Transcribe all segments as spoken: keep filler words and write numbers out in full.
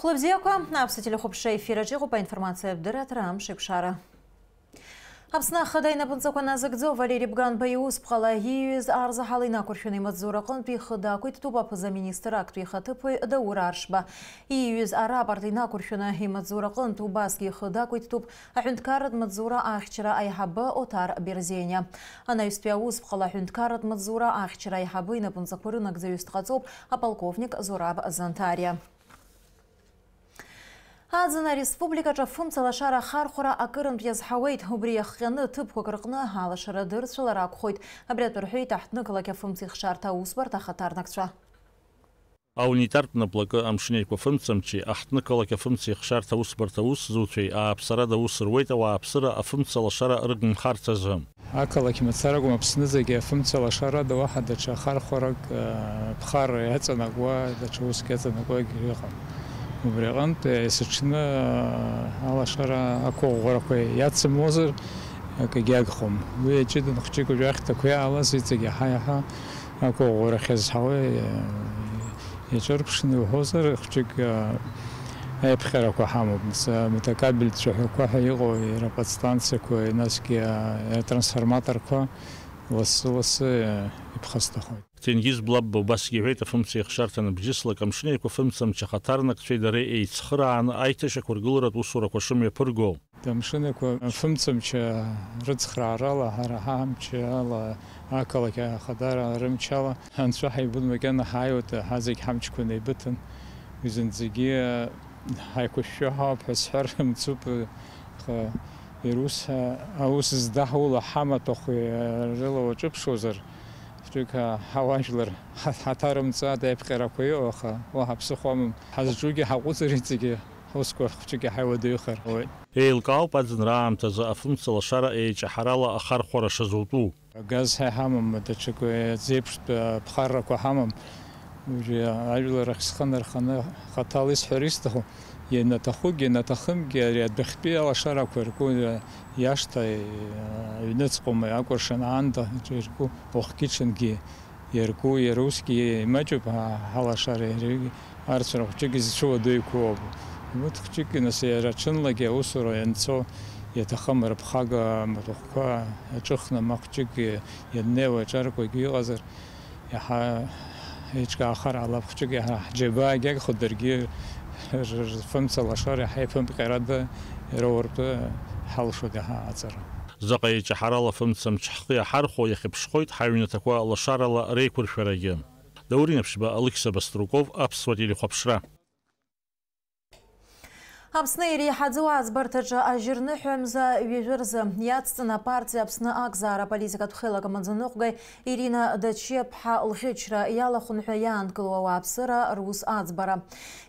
Хәлыбзиақәа, аԥсуа телехәаԥшра ефир аҿы иҟоуп аинформациатә дырраҭара Амш еиқәшара. Аԥсны Ахада инапынҵақәа назыгӡо Валери Бганба иусԥҟала ииҩыз арзаҳал инақәыршәаны имаҵзура аҟынтә ихы дақәиҭтәуп аԥыза-министр актәи ихаҭыԥуаҩ Даур Аршба. Ииҩыз арапорт инақәыршәаны имаҵзура аҟынтә убасгьы ихы дақәиҭтәуп аҳәынҭқарратә маҵзура ахьчара аиҳабы Оҭар Берзениа. Анаҩстәи аусԥҟала аҳәынҭқарратә маҵзура ахьчара аиҳабы инапынҵақәа рынагӡаҩыс дҟаҵоуп аполковник Зураб Занҭариа. Аӡын ареспубликаҿы афымца лашара ахархәара акырынтә иазҳауеит. Убри иахҟьаны ҭыԥқәак рҟны алашара дырцәалар акәхоит. Абри атәы рҳәеит аҳҭнықалақь афымцеихшарҭа аусбарҭа ахаҭарнакцәа. Аунитартә наплакы, Амшын Еиқәа фымцамчи аҳҭнықалақь афымцеихшарҭа аусбарҭа аусзуҩцәеи ааԥсарада аус руеит ауааԥсыра афымца лашара рыгымхарц азы. Ақалақь мацара акәым, Аԥсны зегьы афымца лашарада уаҳа даҽа ахархәарак, ԥхарра иаҵанакуа, даҽа уск иаҵанакуагьы ыҟам. Убри аҟынтә, есыҽны алашара ақәыӷәӷәарақәа иацымлозар, акгьы агхом. Уи аҷыдан хәҷык уажәы ахьҭақәа иаалаз иҵегь иаҳа-иаҳа ақәыӷәӷәарахь иазҳауа, иаҿырԥшны иуҳәозар, хәҷык, аиԥҟьарақәа ҳамоуп. Нас, амедикабельтә цәаҳәақәа ҳәа иҟоу, иара аподстанциақәа, насгьы, атрансформаторқәа лассы-лассы иԥхасҭахоит. Тенгиз Блабба убасгьы иҳәеит, афымцеихшарҭа ныбжьыслак Амшын Еиқәа фымцамч ахаҭарнакцәеи дареи еицхырааны аиҭашьақәыргыларатә усурақәа шымҩаԥырго. Амшын Еиқәа фымцамч рыцхраарала, ҳара ҳамч ала, ақалақь ахадара рымч ала, анцәа ҳаибыҭ макьана ҳааиуеит, ҳа зегь ҳамчқәа неибыҭан. Уи зынӡагьы ҳаиқәышәшәо ҳауп ҳәа сҳәар мцуп, аха ирус аус здаҳуло ҳамаҭәахәи рыла уаҿыԥшуазар, хәҷык ҳауаажәлар ҳаҭарымҵааит, аиԥҟьарақәа иҟоу, аха уаҳа ԥсыхәа амам. Ҳазҿугьы ҳаҟәыҵыр, иҵегьы ҳусқәа хәҷык иаҳа иуадаҩхар ауеит. Еилкаауп аӡынра аамҭазы афымца лашара еиҷаҳарала ахархәара шазутәу. Агаз ҳәа иҳамам, даҽакы зеиԥштә ԥхаррақәа ҳамам. Уажәы ажәлар ахь схы нарханы хаҭала исҳәар исҭаху, ианаҭахугьы, ианаҭахымгьы, ари адәахьтәи алашарақәа ирку иашҭа, аҩныҵҟома, акәыршан аанда ирку, уахгьы-ҽынгьы иарку, иара усгьы имаҷуп ҳа-, ҳалашара, иара арцәара хәҷык изцәыуадаҩқәоуп. Урҭ хәҷык, нас, иара ҽынлагьы аусура ианцо, иаҭахым рыԥхага амаҭәахәқәа аҿыхны, ма хәҷык ианнеиуа аҿаркуагьы ыҟазар, иаҳа еиҿкаахар ҟалап, хәҷык иаҳа ҳџьабаагьы агхо даргьы р-, р-, рфымца лашар иаҳа иԥымҟьарада ироуртә ҳалшоит иаҳа аҵара. Заҟа еиҷаҳарала фымцамч ҳхы иаҳархәо иахьыԥшхоит ҳаҩнаҭақәа лашарала реиқәыршәарагьы. Даур Инаԥшьба, Алықьса Баструков, Аԥсуа телехәаԥшра. Аԥсны иреиҳаӡоу аӡбарҭаҿы ажьырныҳәа мза ҩажәа рзы иацҵаны апартиа Аԥсны акзаара аполитикатә хеилак амаӡаныҟәгаҩ Ирина Дачиаԥҳа лӷьычра иалахәын ҳәа иаанкылоу ауааԥсыра рус аӡбара.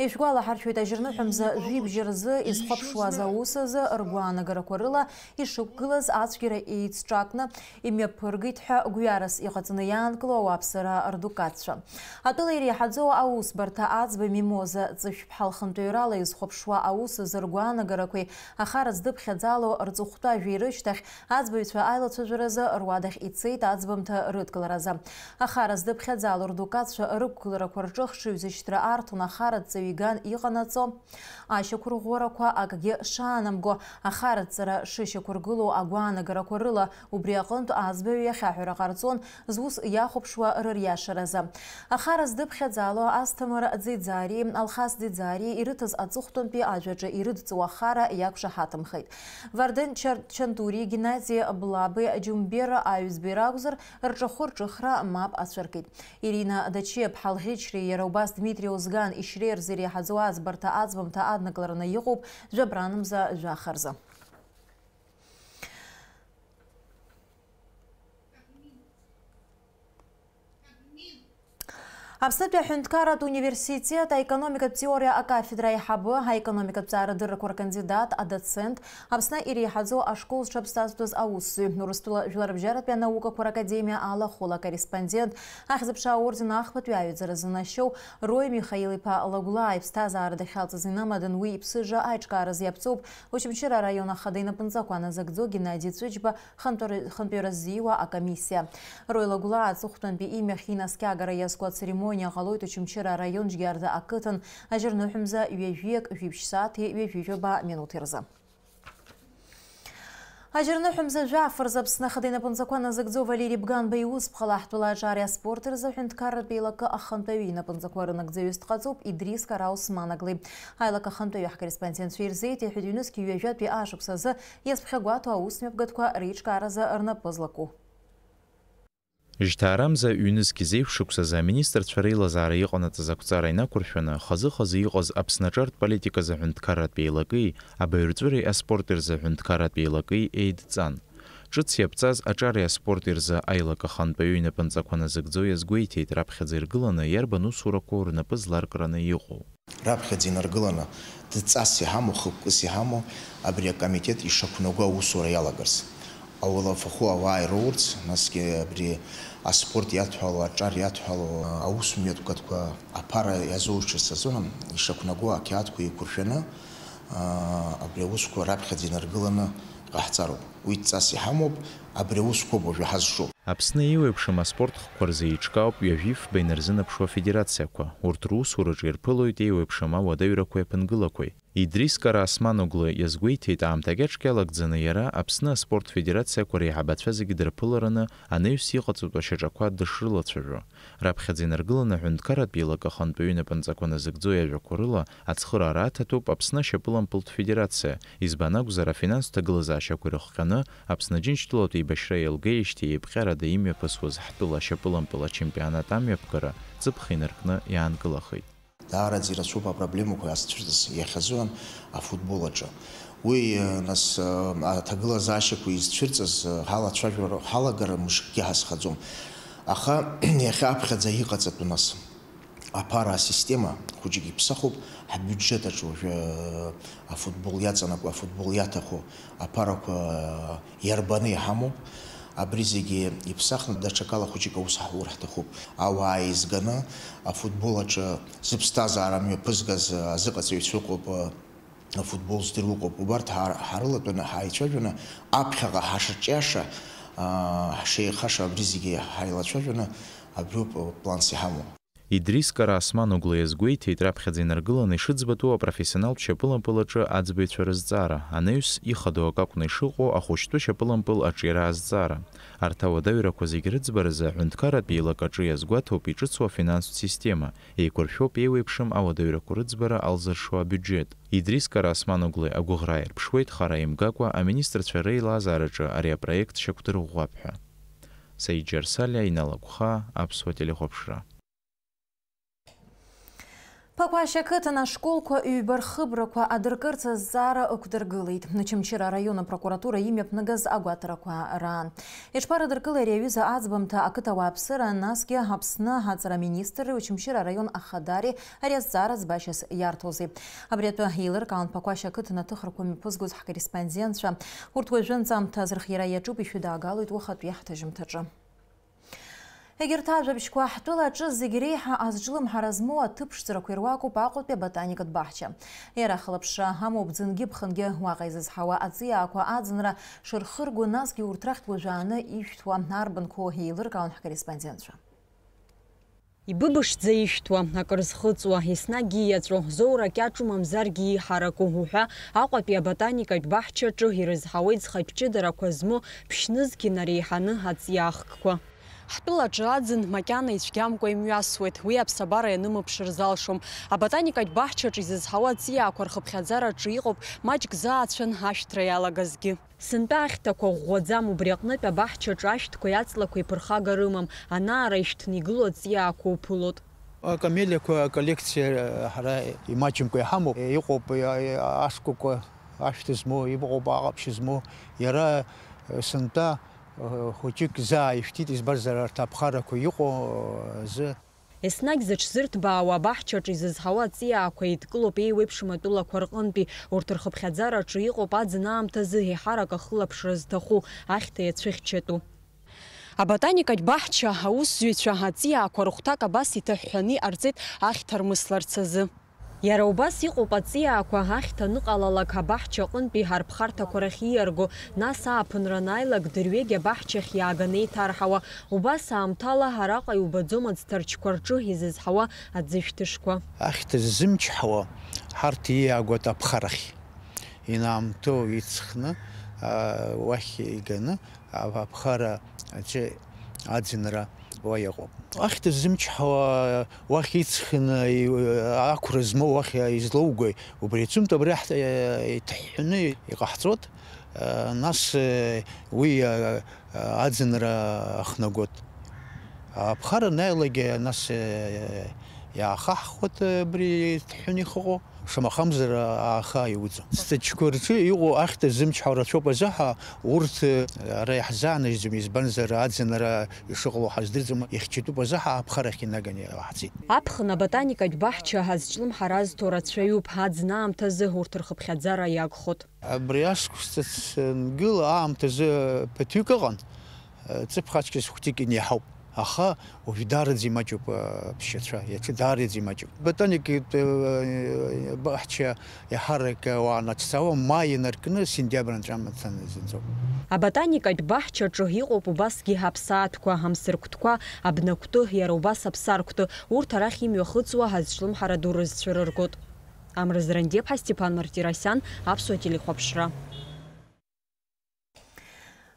Ишәгәалаҳаршәоит, ажьырныҳәа мза жәибжь рзы изхәаԥшуаз аус азы ргәаанагарақәа рыла ишықәгылаз ацәгьара еицҿакны имҩаԥыргеит ҳәа гәҩарас иҟаҵаны иаанкылоу ауааԥсыра рдукатцәа. Атәыла иреиҳаӡоу аусбарҭа аӡбаҩ Мимоза Ҵышәԥҳа лхантәаҩрала изхәаԥшуа аус азы ргәаанагарақәеи ахара здыԥхьаӡало рҵыхәтәажәи рышьҭахь аӡбаҩцәа аилацәажәаразы руадахь ицеит аӡбамҭа рыдкыларазы. Ахара здыԥхьаӡало рдукатцәа рықәгыларақәа рҿы хшыҩзышьҭра арҭон ахарадҵаҩ иган иҟанаҵо ашьақәырӷәӷәарақәа акгьы шаанамго, ахарадҵара шышьақәыргылоу агәаанагарақәа рыла, убри аҟынтә аӡбаҩ иахь аҳәара ҟарҵон зус иахәаԥшуа рыриашаразы. Ахара здыԥхьаӡало Асҭамыр Ӡиӡари, Алхас Ӡиӡари ирыҭаз аҵыхәтәантәи ажәаҿы ирыдҵоу ахара иақәшаҳаҭымхеит. Варден Чар-, Чантури, Геннади Блаби, Џьумбер Аҩӡбеи ракәзар, рҿахәы рҿыхра мап ацәыркит. Ирина Дачиаԥҳа лӷьычреи иара убас Дмитри Озган ишьреи рзы иреиҳаӡоу аӡбарҭа аӡбамҭа аднаклараны иҟоуп жәабранмза жәаха рзы. Аԥснытәи аҳәынҭқарратә университет аекономикатә теориа акафедра аиҳабы, аекономикатә ҭҵаарадыррақәа ркандидат, адоцент, Аԥсны иреиҳаӡоу ашкол зҽаԥсазтәыз аусзуҩ, Урыстәыла жәларбжьаратәи анаукақәа ракадемиа алахәыла акорреспондент, Ахьӡ-аԥша аорден ахԥатәи аҩаӡара зынашьоу Рои Михаил-иԥа Лагәлаа иԥсҭазаара дахьалҵыз инамадан уи иԥсыжра аиҿкааразы иаԥҵоуп Очамчыра араион ахада инапынҵақәа назыгӡо Геннади Ҵәыџьба хантәаҩ-, хантәаҩра ззиуа акомиссиа. Рои Лагәлаа аҵыхәтәантәи имҩахь инаскьагара иазку ацеремониа Иҟалоит Очамчыра араион Џьгьарда ақыҭан ажьырныҳәамза ҩажәиак жәибжь сааҭи ҩажәи жәаба минуҭи рзы. Ажьырныҳәамза жәаф рзы Аԥсны Ахада инапынҵақәа назыгӡо Валери Бганба иусԥҟала ҳтәыла аҿари аспорти рзы аҳәынҭқарратә еилакы ахантәаҩы инапынҵақәа рынагӡаҩыс дҟаҵоуп Идрис Кара Осман-оглы. Аилак ахантәаҩы ҳкорреспондентцәа ирзеиҭеиҳәеит ҩнызқь ҩажәатәи ашықәс азы иазԥхьагәаҭоу аусмҩаԥгатәқәа реиҿкааразы рнапы злаку. Жьҭаарамза ҩнызқь зеиԥш шықәсазы аминистрцәа реилазаара иҟанаҵаз ақәҵара инақәыршәаны, хазы-хазы иҟаз Аԥсны аҿартә политиказы аҳәынҭқарратә еилаки, абаҩрҵәыреи аспорти рзы аҳәынҭқарратә еилаки еидҵан. Ҿыц иаԥҵаз аҿари аспорти рзы аилак ахантәаҩы инапынҵақәа назыгӡо иазгәеиҭеит раԥхьаӡа иргыланы иарбан усурақәоу рнапы зларкраны иҟоу. Раԥхьаӡа инаргыланы дҵас иҳамоу, хықәкыс иҳамоу абри акомитет ишақәнаго аусура иалагарц. Ауалафахәы ауаа ироурц, насгьы абри аспорт иадҳәало, аҿар иадҳәало аусмҩаԥгатәқәа аԥара иазоуршьырц азыҳәан ишақәнаго ақьаадқәа еиқәыршәаны, аа, абри аусқәа раԥхьаӡа инаргыланы иҟаҳҵароуп. Уи дҵас иҳамоуп, абри аусқәоуп уажәы ҳазҿу. Аԥсны еиуеиԥшым аспорт хкқәа рзы еиҿкаауп ҩажәи фба инарзынаԥшуа афедерациақәа. Урҭ русураҿы ирԥылоит еиуеиԥшым ауадаҩрақәеи аԥынгылақәеи. Идрис Караасман-оглы иазгәеиҭеит, аамҭа кьаҿк иалагӡаны иара Аԥсны аспорт федерациақәа реиҳабацәа зегьы дрыԥылараны анаҩс иҟаҵатәу ашьаҿақәа дышрылацәажәо. Раԥхьаӡа инаргыланы аҳәынҭқарратә еилакы ахантәаҩы инапынҵақәа назыгӡо иажәақәа рыла ацхыраара аҭатәуп Аԥсны ашьапылампылтә федерациа, избан акәзар, афинанстә ҭагылазаашьақәа ирыхҟьаны Аԥсны Џьынџьтәылатә еибашьра еилгеижьҭеи еиԥҟьарада имҩаԥысуаз ҳтәыла ашьапылампыл ачемпионат амҩаԥгара ҵыԥх инаркны иаанкылахеит. Даараӡа ирацәоуп апроблемақәа иаазцәырҵыз иахьазыҳәан афутбол аҿы. Уи, нас, аҭагылазаашьақәа изцәырҵыз ҳалацәажәара, ҳалагара мышкгьы ҳазхаӡом. Аха иахьа аԥхьаӡа иҟаҵатәу, нас, аԥара асистема хәыҷык иԥсахуп, ҳбиуџьет аҿы уажәы афутбол иаҵанакуа, афутбол иаҭаху аԥарақәа иарбаны иҳамоуп. Абри зегьы иԥсахны, даҽакала хәыҷык аус ҳаур ҳҭахуп. Ауаа еизганы, афутбол аҿы зыԥсҭазаара мҩаԥызгаз азыҟаҵаҩцәа ыҟоуп, афутбол здыруа ыҟоуп. Убарҭ ҳар-, ҳарылатәаны, ҳаицәажәаны, аԥхьаҟа ҳашаҿиаша, аа, ҳшеихаша, абри зегьы ҳаилацәажәаны, абриоуп планс иҳамоу. Идрис Караасман-оглы иазгәеиҭеит, раԥхьаӡа инаргыланы ишыӡбатәу апрофессионалтә шьапылампыл аҿы аӡбаҩцәа рызҵаара, анаҩс ихадоу акы акәны ишыҟоу ахәыҷтәы шьапылампыл аҿиара азҵаара. Арҭ ауадаҩрақәа зегь рыӡбаразы аҳәынҭқарратә еилак аҿы иазгәаҭоуп иҿыцу афинанстә система, еиқәыршәоуп еиуеиԥшым ауадаҩрақәа рыӡбара алзыршо абиуџьет. Идрис Караасман-оглы агәыӷра аирԥшуеит хара имгакәа аминистрцәа реилазаараҿы ари апроект шьақәдырӷәӷәап ҳәа. Саид Џьарсалиа, Инал Агәхаа, Аԥсуа телехәаԥшра. Ԥақәашь ақыҭан ашколқәа ҩба рхыбрақәа адыркырц азҵаара ықәдыргылеит. Очамчыра араион апрокуратура имҩаԥнагаз агәаҭарақәа раан. Иҽԥарадыркылеи ари аҩыза аӡбамҭа ақыҭа ауааԥсыра, насгьы Аԥсны аҵара министри Очамчыра араион ахадари ари азҵаара ӡбашьас иарҭозеи? Абри атәы еилыркаауан Ԥақәашь ақыҭан аҭыхрақәа мҩаԥызгоз ҳкорреспондентцәа. Урҭ уажәынӡа аамҭа азырхиара иаҿуп, ишәыдаагалоит уахатәи ҳҭыжьымҭаҿы. Егьырҭ ажәабжьқәа ҳтәылаҿы зегь реиҳа азҿлымҳара змоу аҭыԥ ԥшӡарақәа ируакуп Аҟәатәи аботаникатә баҳча. Иара ахылаԥшра амоуп ӡынгьы ԥхынгьы уаҟа изызҳауа аҵиаақәа аӡынра шырхырго, насгьы урҭ рахьтә уажәааны ишәҭуа арбанқәоу еилыркаауан ҳкорреспондентцәа. Ибыбышӡа ишәҭуа, акыр зхыҵуа, еснагь ииаҵәо, зоура кьаҿу мамзаргьы иҳараку уҳәа, Аҟәатәи аботаникатә баҳчаҿы ирызҳауеит зхатә ҷыдарақәа змоу ԥшьнызқь инареиҳаны аҵиаахкқәа. Ҳтәылаҿы аӡын макьана ицәгьамкәа имҩасуеит, уи аԥсабара ианымԥшыр залшом. Аботаникатә баҳчаҿы изызҳауа аҵиаақәа рхыԥхьаӡараҿы иҟоуп маҷк заацәан ашәҭра иалагазгьы. Сынтәа ахьҭақәа ӷәӷәаӡам, убри аҟнытә абаҳчаҿы ашәҭқәеи аҵлақәеи ԥырхага рымам, анаара ишәҭны игылоу аҵиаақәа уԥылоит. Акамелиақәа аколлекциа ҳара имаҷымкәа иҳамоуп, иҟоуп ашкәакәа ашәҭ змоу, иҟоуп аҟаԥшь змоу, иара сынтәа хәыҷык заа ишәҭит, избанзар арҭ аԥхарақәа иҟоу азы. Еснагь зыҽзырҭбаауа абаҳчаҿы изызҳауа аҵиаақәа еидкылоуп еиуеиԥшым атәылақәа рҟынтәи, урҭ рхыԥхьаӡараҿы иҟоуп аӡын аамҭазы еиҳарак ахылаԥшра зҭаху, ахьҭа иацәыхьчатәу. Аботаникатә баҳча аусзуҩцәа аҵиаақәа рыхәҭак абас иҭаҳәҳәаны иҟарҵеит ахьҭа рмысларц азы. Иара убас иҟоуп аҵиаақәа ахьҭа аныҟалалак абаҳча аҟынтәи ҳарԥхарҭақәа рахь ииарго, нас ааԥынра анааилак дырҩегь абаҳчахь иааганы еиҭарҳауа. Убас аамҭала араҟа иубаӡом аӡҭарчқәа рҿы изызҳауа аӡышәҭышқәа. Ахьҭа ззымчҳауа ҳарҭ ииаагоит аԥхарахь. Инаамҭоу иҵхны, а, уахь иганы, а, аԥхара аҿы аӡынра уа иҟоуп. Ахьҭа ззымчҳауа уахь иҵхны, и-, ақәра змоу уахь излоугои, убри аҿынтә абри ҳҭ-, иҭыҳәҳәаны иҟаҳҵоит, а, нас, э, уи, а, а, аӡынра ахнагоит. Аԥхара анааилак, нас, э, иаахаҳхуеит, э, абри иҭыҳәҳәаны ихыҟоу. Шамахамзар, ааха иуӡом. Сҭаҷқәа рҿы иҟоу ахьҭа зымчҳау рацәоуп азыҳәа, урҭ, э, ара иаҳзааныжьӡом, избанзар, аӡынра ишыҟало ҳаздырӡом, ихьчатәуп азыҳәа аԥхарахь инаганы иаҳҵеит. Аԥхын аботаникатә баҳча азҿлымҳара азҭо рацәаҩуп, аӡын аамҭазы урҭ рхыԥхьаӡара иагхоит. Абри ашықәс ҵыс ангыла аамҭазы ԥыҭҩык ыҟан, ҵыԥх ацәгьа хәҭык инеиҳауп. Аха уажә даараӡа имаҷуп, аԥсшьацәа, иацы даараӡа имаҷуп. Ботаникатә, э, баҳча иаҳарак уаанаҿцауа, маи инаркны, сентиабр анҵәамҭа зынӡоуп. Аботаникатә баҳчаҿы иҟоуп убасгьы аԥсаатәқәа, амсыркәтқәа, абнакәты, иара убас аԥсаркәты. Урҭ арахь имҩахыҵуа азҿлымҳара ду рызцәырыргоит. Амра Зрандиаԥҳа, Степан Мартиросиан, Аԥсуа телехәаԥшра.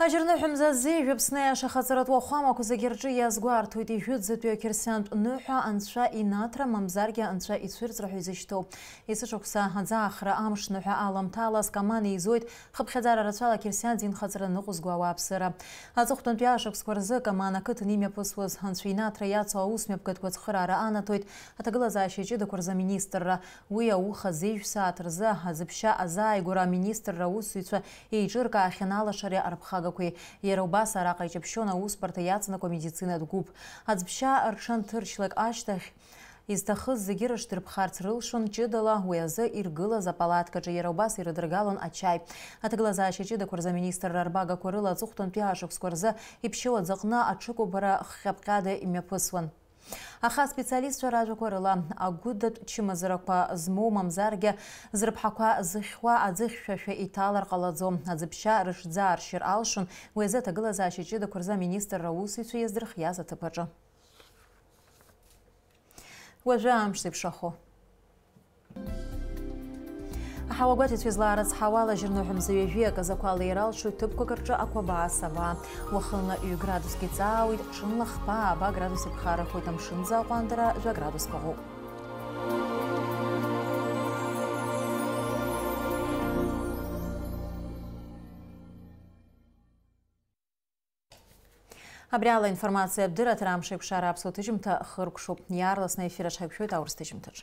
Ажьырныҳәа мза азы ижәаԥсны аиаша хаҵаратә уахәамақәа зегьы рҿы иазгәарҭоит ижәытәӡатәи ақьырсиантә ныҳәа анцәа инаҭра, мамзаргьы анцәа ицәырҵра ҳәа изышьҭоу. Есышықәса аӡаахра амш ныҳәа аламҭалаз Каман еизоит хыԥхьаӡара рацәала ақьырсиант динхаҵара ныҟәызго ауааԥсыра. Аҵыхәтәантәи ашықәсқәа рзы Каман ақыҭан имҩаԥысуаз анцәа инаҭра иацу аусмҩаԥгатәқәа ацхыраара анаҭоит аҭагылазаашьа ҷыдақәа рзы аминистрра. Уи ауха зежә сааҭ рзы аӡыԥшьа азааигәара аминистрра аусзуҩцәа еиҿыркаахьан алашареи арԥхагақәеи. Иара убас араҟа иҷаԥшьон аусбарҭа иаҵанакуа амедицинатә гәыԥ. Аӡԥшьа рҽанҭыршьлак ашьҭахь, изҭахыз зегьы рышдырԥхарц рылшон ҷыдала уи азы иргылаз апалаткаҿы, иара убас ирыдыргалон ачаи. Аҭагылазаашьа ҷыдақәа рзы аминистрра арбагақәа рыла аҵыхәтәантәи ашықәсқәа рзы иԥшьоу аӡыҟны аҽыкәабара хҟьаԥҟьада имҩаԥысуан. Аха аспециалистцәа ражәақәа рыла, агәыдатә чымазарақәа змоу, мамзаргьы зрыԥҳақәа зыхьуа аӡы хьшәашәа иҭалар ҟалаӡом, аӡыԥшьа рыҽӡааршьыр алшон, уи азы аҭагылазаашьа ҷыдақәа рзы аминистрра аусзуҩцәа иаздырхиаз аҭыԥ аҿы. Уажәы амш зеиԥшрахо. Аҳауагәаҭаҩцәа излаарыцҳауа, алажьырныҳәа мза ҩажәи аказақәа алеира алшоит ҭыԥқәак рҿы ақәабаа-сабаа. Уахынла ҩ-градуск иҵаауеит, ҽынла хԥа-ааба градус иԥхарахоит, амшын аӡы аҟәандара жәа градуск ыҟоуп. Абри ала аинформациа абдырра, аҭара амш еиқәшара аԥсуа ҭыжьымҭа хыркәшоуп. Иаарласны аефир аҽҳаиқәшәоит аурыс ҭыжьымҭаҿ.